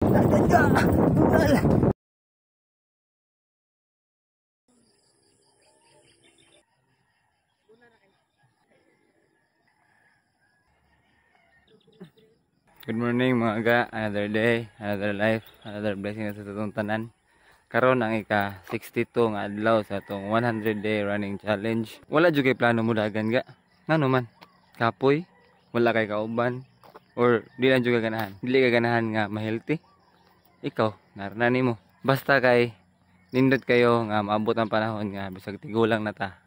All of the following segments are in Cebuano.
Dagan ka! Bunal! Good morning mga ga, another day, another life, another blessing sa atong tanan. Karon ang ika 62 nga adlaw sa atong 100 day running challenge. Wala jud kay plano mo dagan ga. Ngano man? Kapoy, wala kay kauban, or di lang jud ka ganahan. Dili ka ganahan nga ma-healthy. Ikaw, narna nimo. Basta kay nindot kayo nga maabot ang panahon nga bisag tigulang na ta,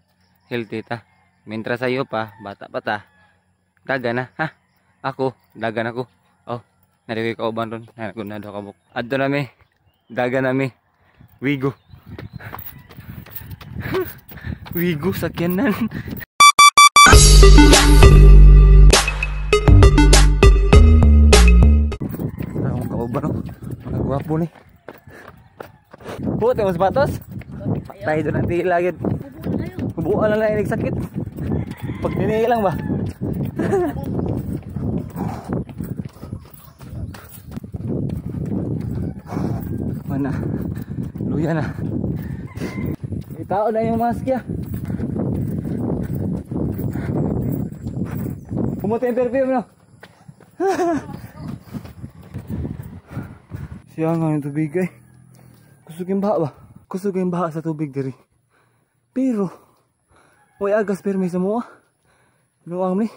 healthy ta. Mintra sayo pa, bata pa ta. Dagan na, ha? Ako, dagan ako. Oh, nari ko'y kauban ron. Naguna daw kabuk. Adto nami. Dagan nami. Wigo. Wigo sakyanan. Akong kauban oh. Mga gwapo ni. Puti mo sapatos? Patay doon ang tila yun. Bubuan na lang inig sakit. Pag nini lang ba? Mana? Luya na. Itao na yung mask ya. Pumuti yung perfume no? Siya nga yung tubig eh. Kusog yung baha ba? Kusog yung baha sa tubig diri. Pero may agas pero may samuha. Luang ni.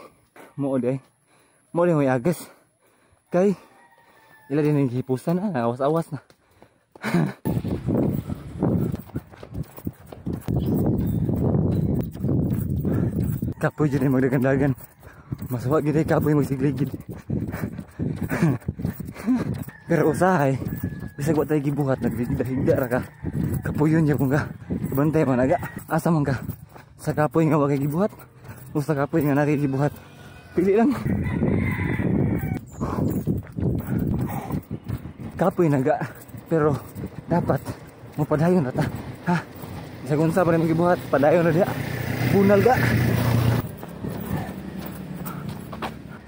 Mo day. Mo day may agas. Kay ila din ang hipusan na, awas-awas na. Kapoy dyan ay magdagan-dagan. Maswa gid ay kapoy magsigligid. Pero usahay, bisag wa tayo gibuhat, naghigda-higda ra ka. Kapoyon niya kung ka. Bantay man aga. Asa man ka? Sa kapoy nga wa kay gibuhat o sa kapoy nga nakigibuhat. Pili lang. Kapoy naga. Pero dapat mapadayon na ta. Ha? Bisag unsa pa rin gibuhat, padayon na diha. Bunal ga.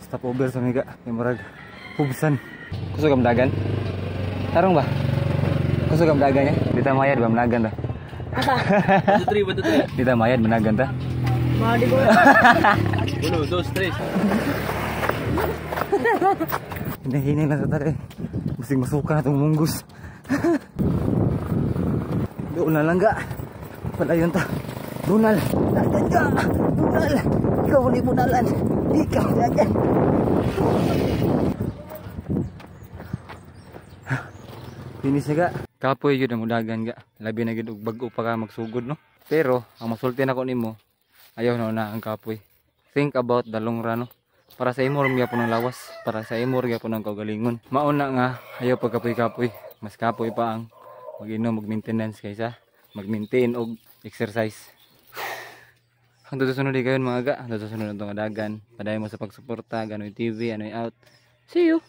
Stop over sa miga, kay murag hubsan. Kusog ang dagan? Tarong ba? Kusog ang dagan niya? Di ta mayad ba managan ta? 1, 2, 3, 1, 2, 3. Di ta mayad managan ta? Mali ko. 1, 2, 3. Hinahinay lang sa tara eh. Basig masuka na itong munggus. Doon na lang ga. Palayon ta. Bunal. Dagan ka. Bunal. Ikaw ni bunalan. Ikaw dagan. Finish ga. Kapoy yun ang udagan ga. Labi na gid og bag-o pa ka magsugod no. Pero ang masulti nako nimo, ayaw na una ang kapoy. Think about the long run no. Para sa imo gyapon ang lawas, para sa imo gyapon ang kaugalingon. Mauna nga ayaw pagkapoy-kapoy. Mas kapoy pa ang mag-inom, mag-maintenance kaysa mag-maintain og exercise. Hangtod sa sunod kayon mga ga, hangtod sa sunod atong dagan. Padayon mo sa pagsuporta, Ganoy TV, Anoy out. See you.